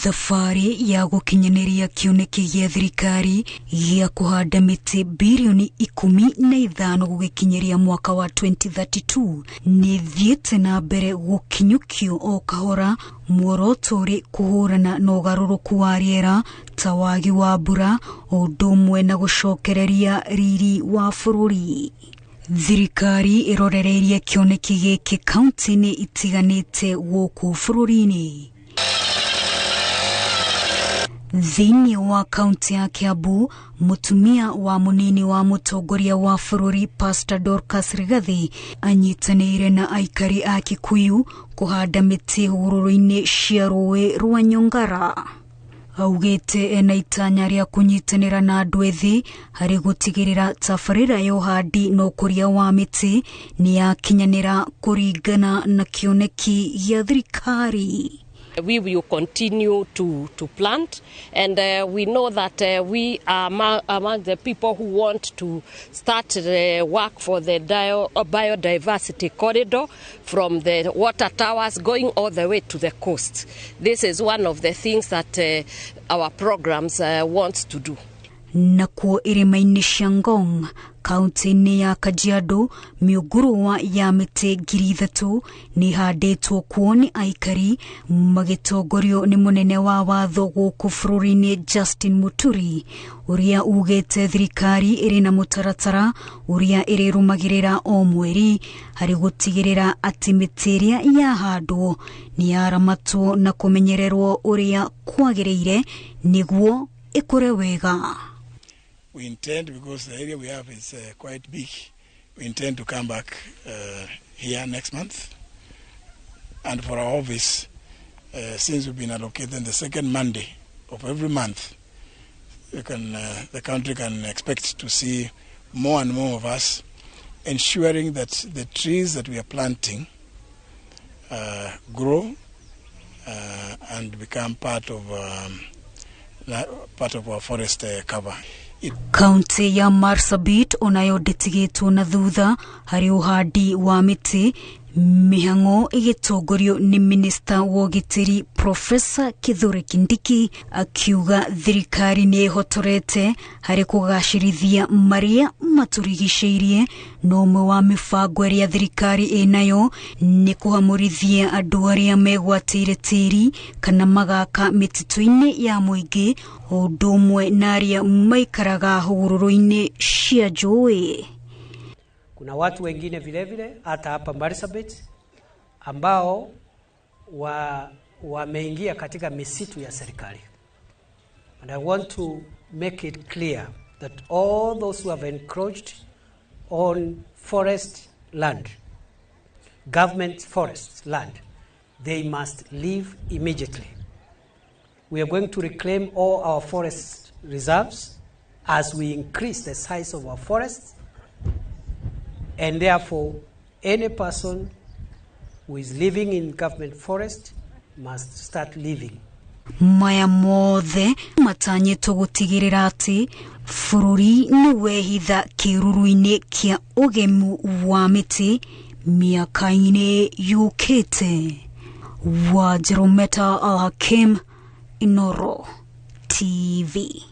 Thabarĩ ya gũkinyanĩria kĩoneki gĩa thirikari gĩa kũhanda mĩtĩ birioni 15 gũgĩkinyĩria mwaka wa 2032 nĩ thiĩte na mbere gũkinyũkio o kahora, muoroto ũrĩ kũhũrana na ũgarũrũku wa rĩera ta wagi wa mbura, o ũndũ ũmwe na gũcokereria riri wa bũrũri. Thirikari ĩrorereirie kĩoneki gĩkĩ kaunti-inĩ itiganĩte gũkũ bũrũri-inĩ. Thĩinĩ wa kaunti ya Kiambu, mũtumia wa mũnini wa mũtongoria wa bũrũri, Pastor Dorcas Rigathi, anyitanĩire na aikari a Kikuyu kũhanda mĩtĩ hũgũrũrũ-inĩ cia rũĩ rwa Nyongara. Augĩte ena itanya rĩa kũnyitanĩra na andũ ethĩ harĩ gũtigĩrĩra tabarĩra ya ũhandi na ũkũria wa mĩtĩ nĩ yakinyanĩra kũringana na kĩoneki gĩa thirikari. We will continue to plant, and we know that we are among the people who want to start the work for the biodiversity corridor from the water towers going all the way to the coast. This is one of the things that our programs want to do. Nakuo irĩma-inĩ cia Ngong, kaunti-inĩ ya Kajiado, mĩũngũrwa ya mĩtĩ 3,000 nĩ ĩhandĩtwo kuo nĩ aikari magĩtongorio nĩ mũnene wa watho gũkũ bũrũri-inĩ Justin Muturi, ũrĩa ugĩte thirikari ĩrĩ na mũtaratara ũrĩa ĩrĩrũmagĩrĩra o mweri harĩ gũtigĩrĩra atĩ mĩtĩ ĩrĩa yahandwo nĩ yaramatwo na kũmenyererwo ũrĩa kwagĩrĩire nĩguo ĩkũre wega. We intend, because the area we have is quite big, we intend to come back here next month. And for our office, since we've been allocated the second Monday of every month, the country can expect to see more and more of us ensuring that the trees that we are planting grow and become part of our forest cover. Kaunti ya Marsabit onayo ndĩtigĩtwo na thutha harĩ ũhandi wa mĩtĩ, mĩhang'o ĩgĩtongorio nĩ minista wa ũgitĩri Profesa Kithure Kindiki, akiuga thirikari nĩ ĩhotorete harĩ kũgacĩrithia marĩa matũrigicĩirie, na ũmwe wa mĩbango ĩrĩa thirikari ĩnayo nĩ kũhamũrithia andũ arĩa megwatĩire tĩri kana magaka mĩtitũ-inĩ ya mũingĩ, o ũndũ ũmwe na arĩa maikaraga hũgũrũrũ-inĩ cia njũĩ. Kuna watu wengine vile vile hata hapa Marsabit ambao wameingia katika misitu ya serikali. And I want to make it clear that all those who have encroached on forest land, government forest land, they must leave immediately. We are going to reclaim all our forest reserves as we increase the size of our forests, and therefore any person who is living in government forest must start leaving. Maya mothe matanyĩtwo gũtigĩrĩra atĩ bũrũri nĩ wehitha kĩruru-inĩ kĩa ũgemu wa mĩtĩ mĩaka-inĩ yũkĩte. Wajerumeta Alhakim, Inoro TV.